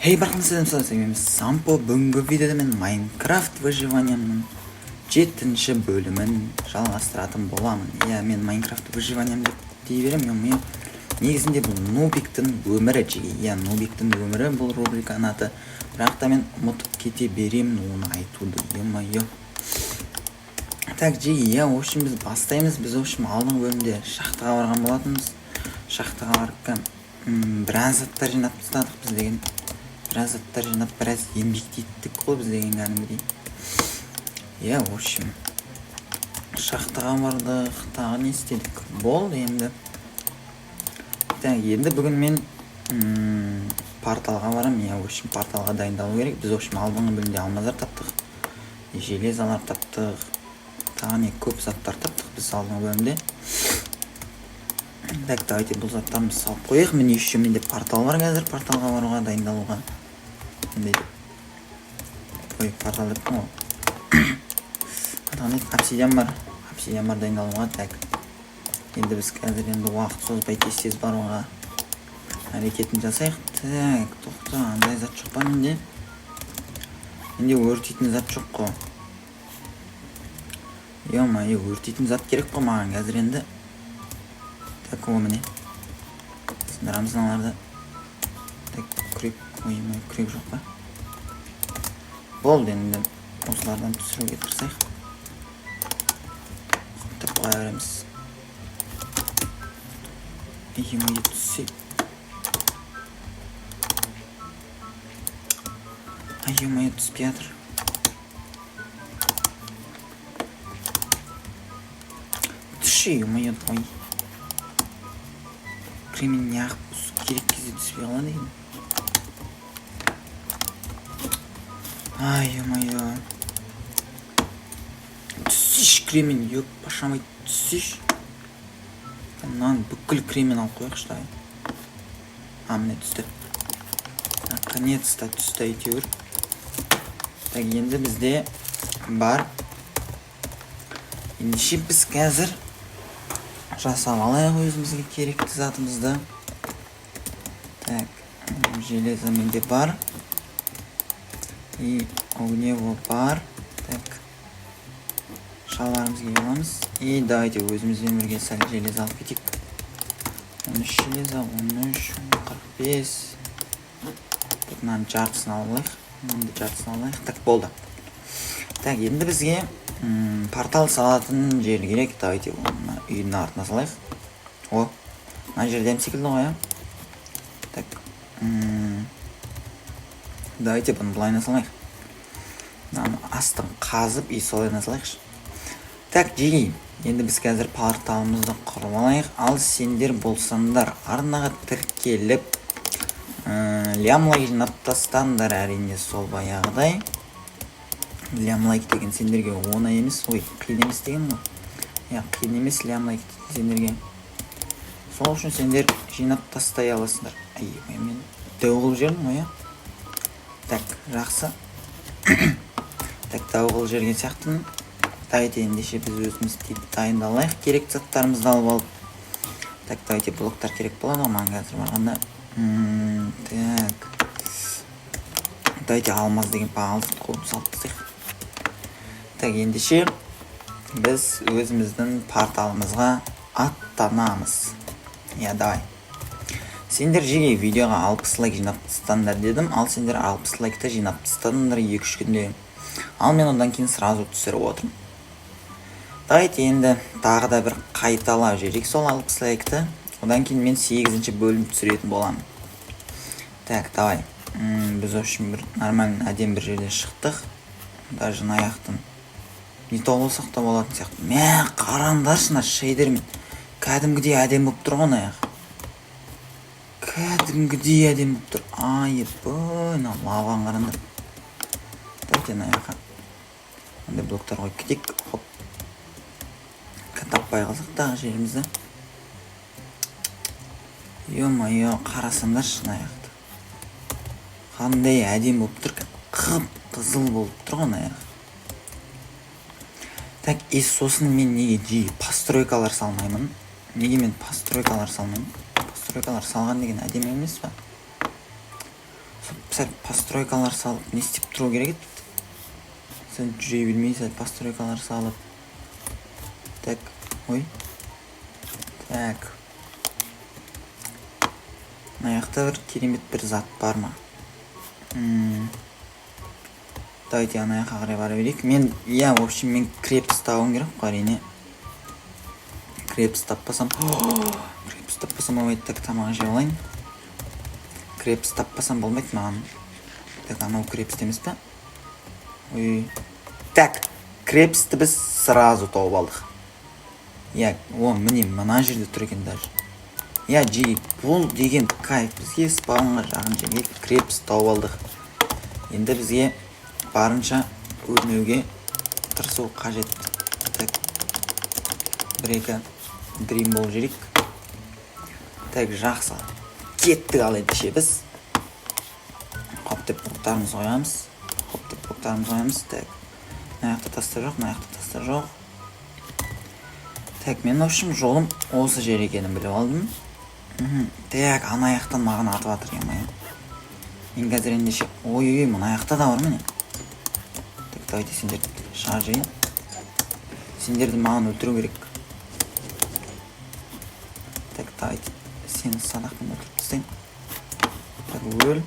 Хей, баршаңызға сәлем, Сампо. Бүгінгі видеода мен Майнкрафт выживаниямның жетінші бөлімін жалғастыратын боламын. Иә, мен Майнкрафт выживаниям деп дей беремін, мен негізінде бұл Нубиктің өмірі жеге. Иә, Нубиктің өмірі бұл рубриканың аты. Бірақ та мен ұмытып кете беремін оны айтуды. Ё-моё. Так, жеге, иә, в общем, біз бастаймыз. Біз, в общем, алдыңғы бөлімде шахтаға барған болатынбыз. Шахтаға барып, біраз заттар жинап тастадық біз деген. Біраз заттар жинап, біраз еңбек еттік қой біз деген кәдімгідей. Иә, в общем, шахтаға бардық, тағы не істедік? Болды енді. Так, енді бүгін мен порталға барамын. Иә, в общем, порталға дайындалу керек. Біз, в общем, алдыңғы бөлімде алмаздар таптық, железалар таптық, тағы не, көп заттар таптық біз алдыңғы бөлімде. Так, давайте бұл заттарымызды салып қояйық. Міне, еще менде портал бар қазір, порталға баруға дайындалуға. Мындай, ой, портал деппін ғой, аты қандай еді? Обсидиан бар, обсидиан бар дайындалуға. Так, енді біз қазір енді уақыт созбай, тез тез баруға әрекетін жасайық. Так, тоқта, андай зат жоқ па менде? Менде өртейтін зат жоқ қой. Ё-моё, өртейтін зат керек қой маған қазір енді. Так, о, міне, сындырамыз мыналарды. Так, күрек, ой, күрек жоқ па? Болды, енді осылардан түсіруге тырысайық. Деп қоя береміз. Ё-моё, түссе. Ай, ё-моё, түспей жатыр. Түсші, ё-моё, ой. Кремень неғып керек кезде түспей қалады екен? Ай, ё-моё. Түссейші, кремень, ёп, пашамай, түссейші. Мынаны бүкіл кремень алып қояйықшы, давай. А, міне, түсті. Наконец-то түсті әйтеуір. Так, енді бізде бар. Ендеше біз қазір жасап алайық өзімізге керекті затымызды. Так, железо менде бар. И огнево бар. Так, шалбарымызды киіп аламыз. И давайте өзімізбен бірге сәл железо алып кетейік. 13 железо, 13, 45. Так, мынаның жартысын алып алайық. Мынаның да жартысын алып алайық. Так, болды. Так, енді бізге портал салатын жер керек. Давайте мына үйдің артына салайық. О, мына жерде секілді ғой, иә? Так, давайте бұны былайына салайық. Мынаны астын қазып, и солайына салайықшы. Так, жеге, енді біз қазір порталымызды құрып алайық. Ал сендер болсаңдар, арнаға тіркеліп, лям лайк жинап тастаңдар, әрине, сол баяғыдай. Лям лайк деген сендерге оңай емес, ой, қиын емес деген ғой. Иә, қиын емес лям лайк сендерге. Сол үшін сендер жинап тастай аласыңдар. Ай, мен дәу қылып жібердім ғой, иә? Так, жақсы. Так, дәу қылып жіберген сияқтымын. Давайте ендеше біз өзіміз дайындалайық, керекті заттарымызды алып алып. Так, давайте, блоктар керек болады ғой маған қазір барғанда. Так, давайте алмаз деген бағалы қойып салып тастайық. Так, ендеше біз өзіміздің порталымызға аттанамыз. Иә, давай. Сендер жеге видеоға 60 лайк жинап тастаңдар дедім, ал сендер 60 лайкты жинап тастадыңдар 2-3 күнде. Ал мен одан кейін сразу түсіріп отырмын. Давайте енді тағы да бір қайталап жіберейік сол 60 лайкты. Одан кейін мен 8-ші бөлім түсіретін боламын. Так, давай. Біз, в общем, бір нормальный, әдемі бір жерден шықтық. Даже мына аяқтан не то болсақ та болатын сияқты. Мә, қараңдаршы, мына шейдермен кәдімгідей әдемі болып тұр ғой мына аяқ. Кәдімгідей әдемі болып тұр. Айбай, мына лаваны қараңдар. Давайте мына жаққа мындай блоктар қойып кетейік. Хоп. Таппай қалсақ тағы жерімізді. Ё-моё, қарасаңдаршы мына жақты. Қандай әдемі болып тұр. Қып қызыл болып тұр ғой мына жақ. Так, и сосын мен неге жиі постройкалар салмаймын? Неге мен постройкалар салмаймын? Постройкалар салған деген әдемі емес па? Сәл постройкалар салып, не істеп тұру керек еді? Сәл жүре бермей, сәл постройкалар салып. Так, ой. Так. Мына жақта бір керемет бір зат бар ма? Давайте ана жаққа қарай бара берейік. Мен, иә, в общем, мен крепость табуым керек қой, әрине. Крепость таппасам, крепость таппасам болмайды. Так, тамақ жеп алайын. Крепость таппасам болмайды маған. Так, анау крепость емес па? Ой. Так, крепостьті біз сразу тауып алдық. Иә, о, міне, мына жерде тұр екен даже. Иә, жиги, бұл деген кайф. Бізге спаунға жақын жерге крепость тауып алдық. Енді бізге барынша өлмеуге тырысу қажет. Так, бір екі дрим болып жүрейік. Так, жақсы. Кеттік. Ал ендеше біз хоп деп блоктарымызды қоямыз. Хоп деп блоктарымызды қоямыз. Так, мына жақта тастар жоқ, мына жақта тастар жоқ. Так, мен, в общем, жолым осы жер екенін біліп алдым. Так, ана жақтан маған атып жатыр, е. Мен қазір ендеше, ой, ой, мына жақта да бар, міне. Так, давайте сендерді шығарып жіберейін. Сендерді маған өлтіру керек. Так, давайте сені садақпен өлтіріп тастайын. Так, өл.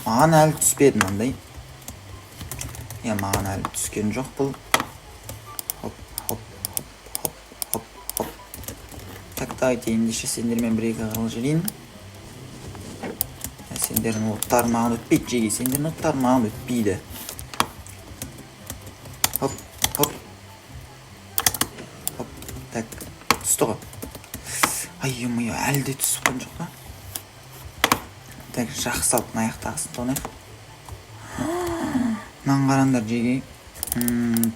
Маған әлі түспеді мынандай. Иә, маған әлі түскен жоқ бұл. Хоп, хоп, хоп, хоп, хоп, хоп. Так, давайте ендеше сендермен бір екі қырылып жіберейін. Сендердің оттарың маған өтпейді, жеге. Сендердің оттарың маған өтпейді. Хоп, хоп. Хоп. Так, түсті ғой. Ай, ё-моё, әлі де түсіп қойған жоқ па? Так, жақсы, алып мына жақтағысын тонайық. Мынаны қараңдар, жеге.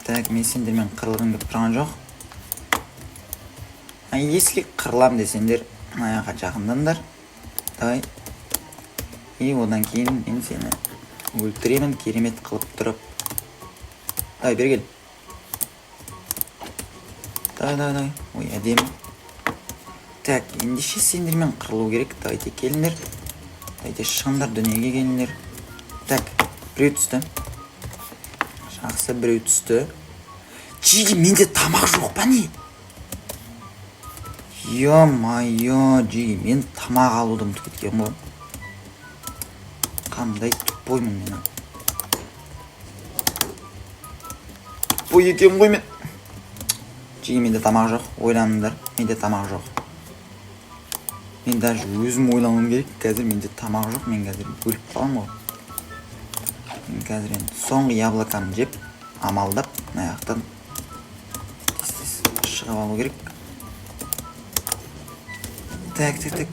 Так, мен сендермен қырылғым келіп тұрған жоқ. А если қырылам десеңдер, мына жаққа жақындаңдар. Давай. И одан кейін мен сені өлтіремін керемет қылып тұрып. Давай, бері кел. Давай, давай, давай. Ой, әдемі. Так, ендеше сендермен қырылу керек. Давайте, келіңдер. Давайте, шығыңдар, дүниеге келіңдер. Так, біреу түсті. Жақсы, біреу түсті. Жиги, менде тамақ жоқ па, не? Ё-моё, жиги, мен тамақ алуды ұмытып кеткенмін ғой. Қандай тупоймын мен, а? Тупой екенмін ғой мен. Жиги, менде тамақ жоқ, ойланыңдар, менде тамақ жоқ. Мен даже өзім ойлануым керек. Қазір менде тамақ жоқ, мен қазір өліп қаламын ғой. Мен қазір енді соңғы яблокамды жеп, амалдап, мына жақтан тез тез шығып алу керек. Так, так, так.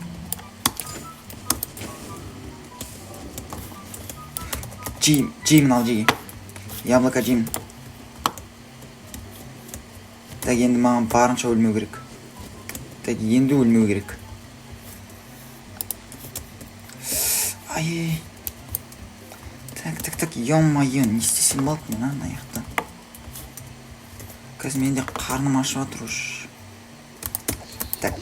Жеймін, жеймін, ал жеймін. Яблоко жеймін. Так, енді маған барынша өлмеу керек. Так, енді өлмеу керек. Ай. Так, так, так, ё-моё, не істесем болады мен, а, мына жақта? Қазір менде қарным ашып жатыр уж. Так.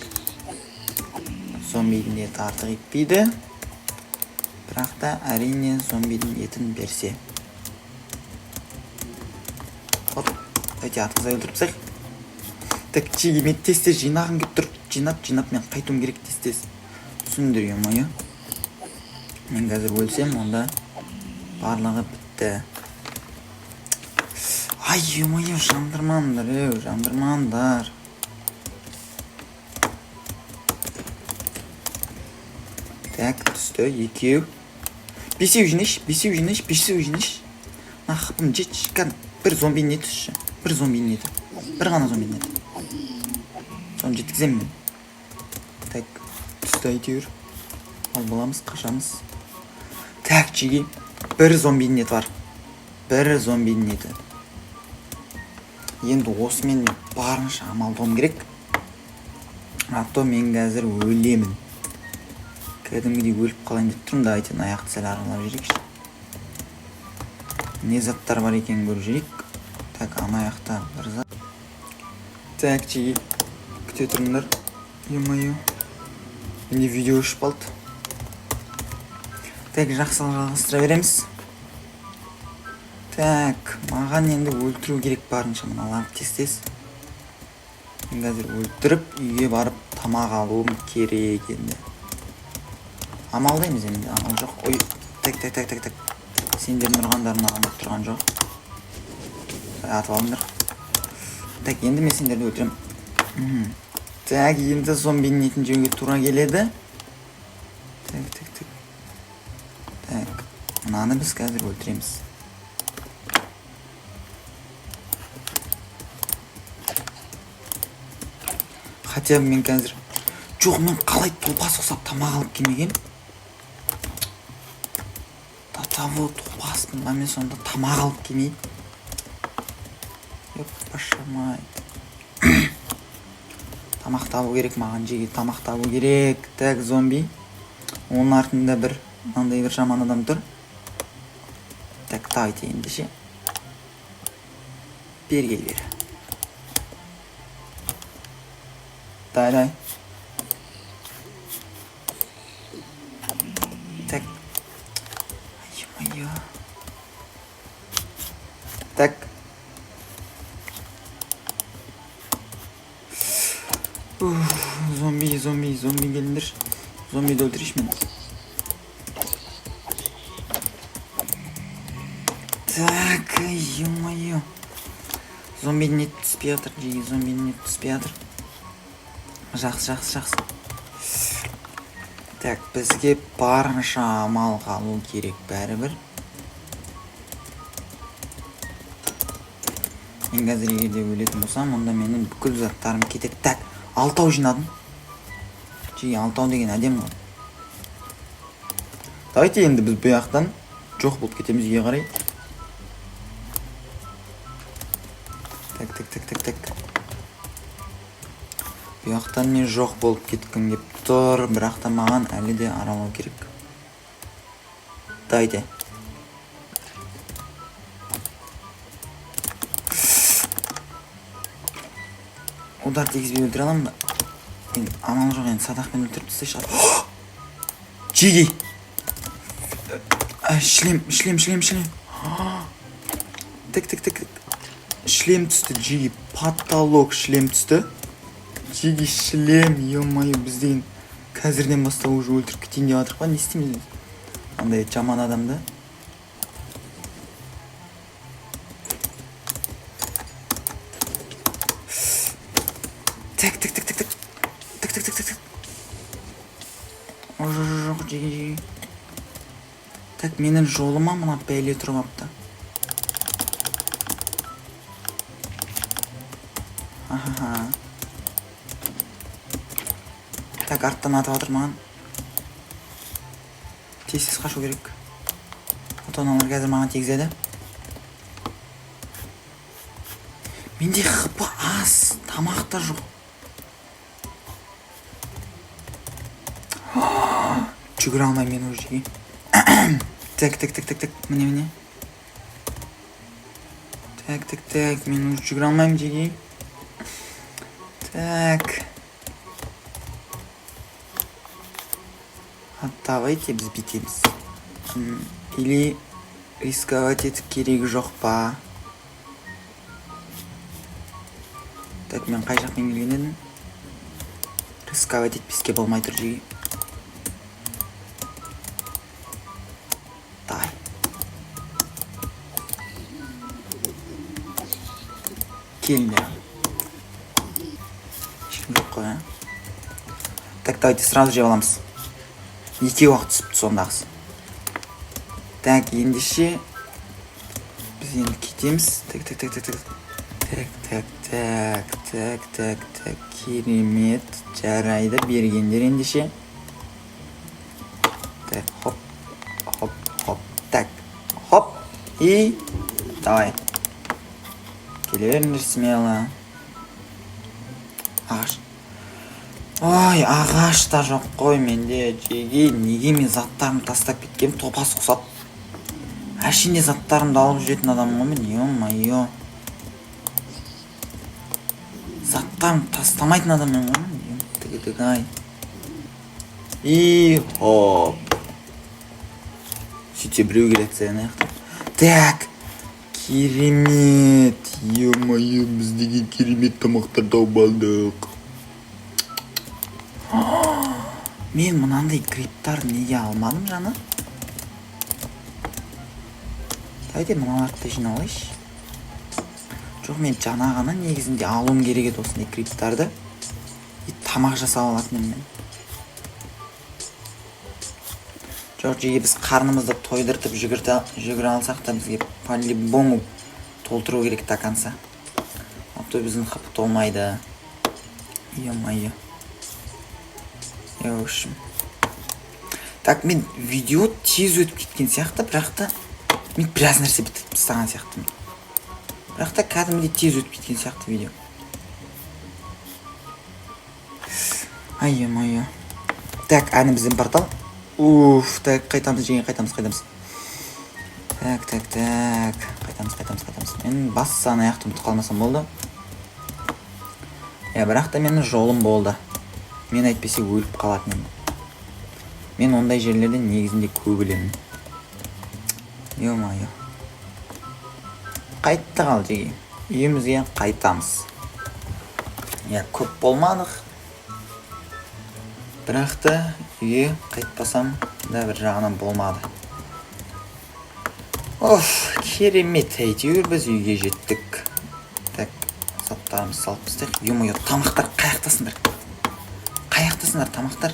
Зомбидің еті артық етпейді. Бірақ та, әрине, зомбидің етін берсе. Хоп, давайте атқыза өлтіріп тастайық. Так, чиги, мен тез тез жинағым келіп тұр. Жинап, жинап мен қайтуым керек тез тез. Түсіндір, ё-моё. Мен қазір өлсем, онда барлығы бітті. Ай, ё-моё, жандырмаңдар, еу, жандырмаңдар. Так, түсті, екеу. Бесеу жинайшы, бесеу жинайшы, бесеу жинайшы. Мына хпым жетші, кәдімгі бір зомбидің еті түсші. Бір зомбидің еті. Бір ғана зомбидің еті. Соны жеткіземін мен. Так, түсті әйтеуір. Ал боламыз, қашамыз. Так, жеге. Бір зомбидің еті бар. Бір зомбидің еті. Енді осымен мен барынша амалдауым керек. А то мен қазір өлемін. Кәдімгідей өліп қалайын деп тұрмын. Давайте мына аяқты сәл аралап жіберейікші. Не заттар бар екенін көріп жіберейік. Так, ана жақта бір зат. Так, жеге, күте тұрыңдар. Ё-моё. Менде видео өшіп қалды. Так, жақсы, жалғастыра береміз. Так, маған енді өлтіру керек барынша мыналарды тез-тез. Мен қазір өлтіріп, үйге барып тамақ алуым керек енді. Амалдаймыз енді, амал жоқ. Ой, так, так, так, так, так. Сендердің ұрғандарың маған ұнап тұрған жоқ. Атып алыңдар. Так, енді мен сендерді өлтіремін. Так, енді зомбидің етін жеуге тура келеді. Так, так, так. Так, мынаны біз қазір өлтіреміз. Хотя бы мен қазір... Жоқ, мен қалай топас ұқсап тамақ алып келмеген? До того топаспын ба мен сонда тамақ алып келмей? Ёппашамай. Тамақ табу керек маған, жеге тамақ табу керек. Так, зомби. Оның артында бір мынандай бір жаман адам тұр. Так, давайте ендеше. Бері кел, бері. Давай, давай. Так. Ё-моё. Так. Уф, зомби, зомби, зомби келіңдер. Зомбиді өлтірейінші мен. Так, ё-моё. Зомбидің еті түспей жатыр, жеге, зомбидің еті түспей жатыр. Жақсы, жақсы, жақсы. Так, бізге барынша амал қалу керек бәрібір. Мен қазір егер де өлетін болсам, онда менің бүкіл заттарым кетеді. Так, алтау жинадым. Жеге, алтау деген әдемі ғой. Давайте енді біз бұл жақтан жоқ болып кетеміз үйге қарай. Так, так, так, так, так. Бұл жақтан мен жоқ болып кеткім кеп тұр, бірақ та маған әлі де аралау керек. Давайте. Удар тигізбей өлтіре аламын ба? Енді амал жоқ, енді садақпен өлтіріп тастайыншы. Жеге! Шлем, шлем, шлем, шлем. Так, так, так, так. Шлем түсті, жеге, потолок шлем түсті. Жеге, шлем, ё-моё, біз деген қазірден бастап уже өлтіріп кетейін деп жатырық па? Не істейміз біз? Андай жаман адамды. Так, так, так, так, так. Так, так, так, так, так. Ой, жоқ, жоқ, жоқ, жеге, жеге. Так, менің жолыма мына бәле тұрып алыпты. Ахаха. Так, арттан атып жатыр маған. Тез-тез қашу керек. Ата-аналар қазір маған тигізеді. Менде хп аз, тамақ та жоқ. Жүгіре алмаймын мен уже, жеге. Так, так, так, так, так, міне, міне. Так, так, так, мен уже жүгіре алмаймын, жеге. Так. А давайте біз бүйтеміз. Или рисковать етіп керегі жоқ па? Так, мен қай жақпен келген едім? Рисковать етпеске болмай тұр, жеге. Давай. Келіңдер. Ешкім жоқ қой, а? Так, давайте сразу жеп аламыз. Екеу ақ түсіпті сондағысы. Так, ендеше біз енді кетеміз. Так, так, так, так, так. Так, так, так, так, так, так. Керемет. Жарайды, бергендер ендеше. Так, хоп, хоп, хоп. Так, хоп. И давай. Келе беріңдер смело. Ағаш. Ой, ағаш та жоқ қой менде. Жеге, неге мен заттарымды тастап кеткенмін, топас ұқсап. Әшейінде заттарымды алып жүретін адаммын ғой мен, ё-моё. Заттарымды тастамайтын адаммын ғой мен. Тігі-тігі-ай. И хоп. Сөйтсе, біреу келеді ана жақтан. Так, керемет, ё-моё, біз деген керемет тамақтар тауып алдық. Мен мынандай грибтарды неге алмадым жаңа? Давайте мыналарды да жинап алайыншы. Жоқ, мен жаңа ғана негізінде алуым керек еді осындай грибтарды и тамақ жасап алатын едім мен. Жоқ, жеге, біз қарнымызды тойдыртып жүгіре алсақ та, бізге по-любому толтыру керек до конца, а то біздің хп толмайды. Ё-моё. В общем, так, мен видео тез өтіп кеткен сияқты, бірақ та мен біраз нәрсе бітіріп тастаған сияқтымын, бірақ та кәдімгідей тез өтіп кеткен сияқты видео. Ай, ё-моё. Так, әне біздің портал. Уф, так, қайтамыз, жеге, қайтамыз, қайтамыз. Так, так, так, қайтамыз, қайтамыз, қайтамыз. Мен бас сан аяқты ұмытып қалмасам болды. Иә, бірақ та менің жолым болды. Мен әйтпесе өліп қалатын едім. Мен ондай жерлерде негізінде көп өлемін. Ё-моё, қайттық. Ал, жеге, үйімізге қайтамыз. Иә, көп болмадық, бірақ та үйге қайтпасам да бір жағынан болмады. Оф, керемет, әйтеуір біз үйге жеттік. Так, заттарымызды салып тастайық. Ё-моё, тамақтар, қаяқтасыңдар, қаяқтасыңдар, тамақтар?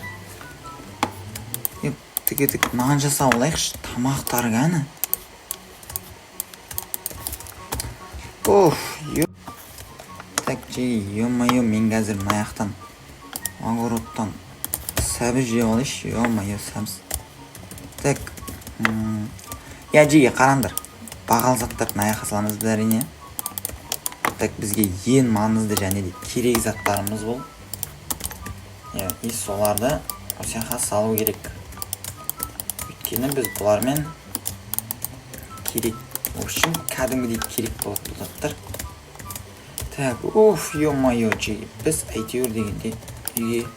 Тік тік, нан жасап алайықшы. Тамақтар кәні? Оф, так, жеге, ё-моё, мен қазір мына жақтан, огородтан сәбіз жеп алайыншы. Ё-моё, сәбіз. Так, иә, жеге, қараңдар, бағалы заттарды мына жаққа саламыз біз, әрине. Так, бізге ең маңызды және де керек заттарымыз бұл, иә, и соларды осы жаққа салу керек, өйткені біз бұлармен керек, в общем, кәдімгідей керек болады бұл заттар. Так, уф, ё-моё, жеге, біз әйтеуір дегенде үйге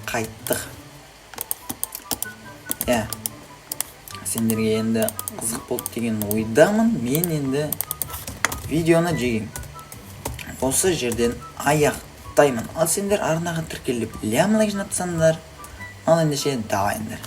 қайттық. Иә, сендерге енді қызық болды деген ойдамын. Мен енді видеоны, жеге, осы жерден аяқтаймын. Ал сендер арнаға тіркеліп, лям лайк жинап тастаңдар. Ал ендеше, давайыңдар.